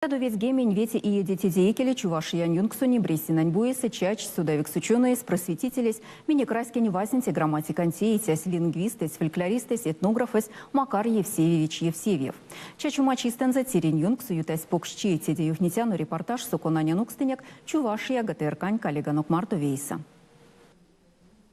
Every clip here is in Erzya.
195 иеде теде икеле Чувашиянь ёнксонь Ибресинань буесэ чачсь содавикс учёноесь, просветителесь, минек раськень васенце грамматикань теицясь, лингвистэсь, фольклористэсь, этнографось Макар Евсевьевич Евсевьев. Чачома чистэнзэ тиринь ёнкссо ютась покш чи. Теде ёвтнетяно репортажсо, конань анокстынек Чувашия ГТРК-нь коллеганок марто вейсэ.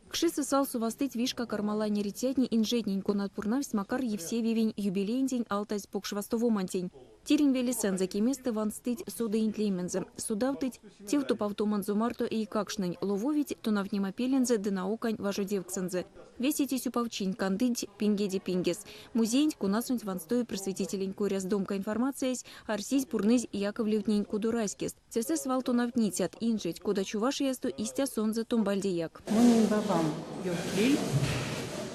Кшисэ салсо вастыть вишка Кармалань эрицятне инжетнень, конат пурнавсть Макар Евсевьевень юбилеентень алтазь покш вастовомантень. Тиринь велесэнзэ кеместэ ванстыть содыенть лемензэ, содавтыть тев топавтоманзо марто эйкакштнень, лововить тонавтнемапелензэ ды наукань важодевксэнзэ. Весе те сюпавчинть кандыть пингеде пингес. Музеенть, конасонть ванстови просветителенть коряс домка информациясь, арсизь-пурнызь Яковлевтнень кудораськест. Тесэ свал тонавтницят, инжеть, кода Чувашиясто, истя сонзэ томбальдеяк. Монень бабам ёвтниль,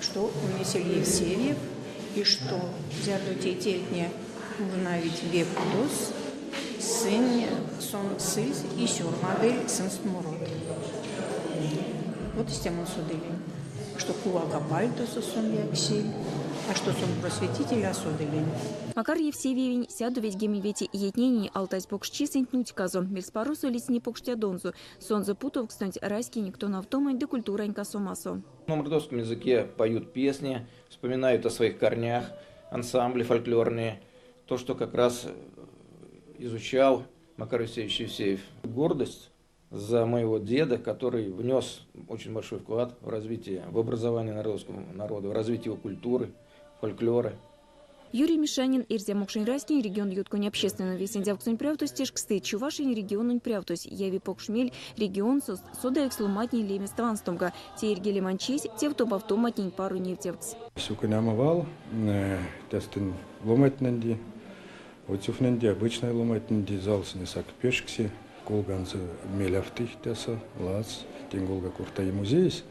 што ульнесь Евсевьев и што зярдо тейтертне пурнавить ве кудос, сынь сон сыльть и сёрмадыль сынст морот. Вот истя мон содылинь, што кувака пальтосо сон яксиль, а што сон просветитель а содылинь. Макар Евсевьевень 195 иетненень алтазь покшчисэнть нуцьказо, мельспаросо лисни покштядонзо, сонзэ путовкстонть раськень тонавтомань ды культурань касомасо. На мордовском языке поют песни, вспоминают о своих корнях, ансамбли фольклорные, то, что как раз изучал Макар Евсеевич Евсеев. Гордость за моего деда, который внес очень большой вклад в развитие, в образование народа, в развитие его культуры, фольклора. Юрий Мишанин, Эрзя-мокшонь раськень регионъютконь общественной вейсэндявксонь прявтось тешксты, Чувашиянь региононь прявтось яви покш мель регионсост содавикс ломантнень лемест ванстомга. Те эрьгелемань чись, тев топавтоматнень паро невтевкс. Сюконямо вал тестэнь ломантнень Отзывтнень обычной ломантнень залс несак пешксе, колганзо мелявтыть тесэ, ладс, тень колга кортай музеесь,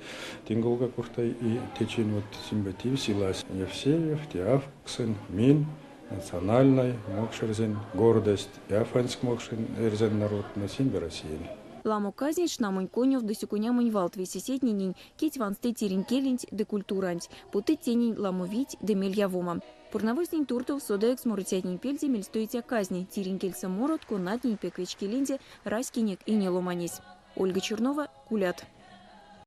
тень колга кортай и течинь вот симпатив силась Евсеев, Теавксен, Мин, национальной мокшэрзень гордость, Яфанск мокшин эрзянь народ, на Симбе Россиянь. Ламо казнеть, шнамонь конёвт ды сюконямонь валт весе сетненень, кить ванстыть тиринь келенть ды культуранть, путыть тенень ламо вийть ды мель явома. Пурнавозтнень туртов содавикс морыцятнень пельде мельстуиця казне, тиринь кельсэ морот, конатнень пек вечкилинзе раськенек ине ломанесь. Ольга Чернова, Кулят.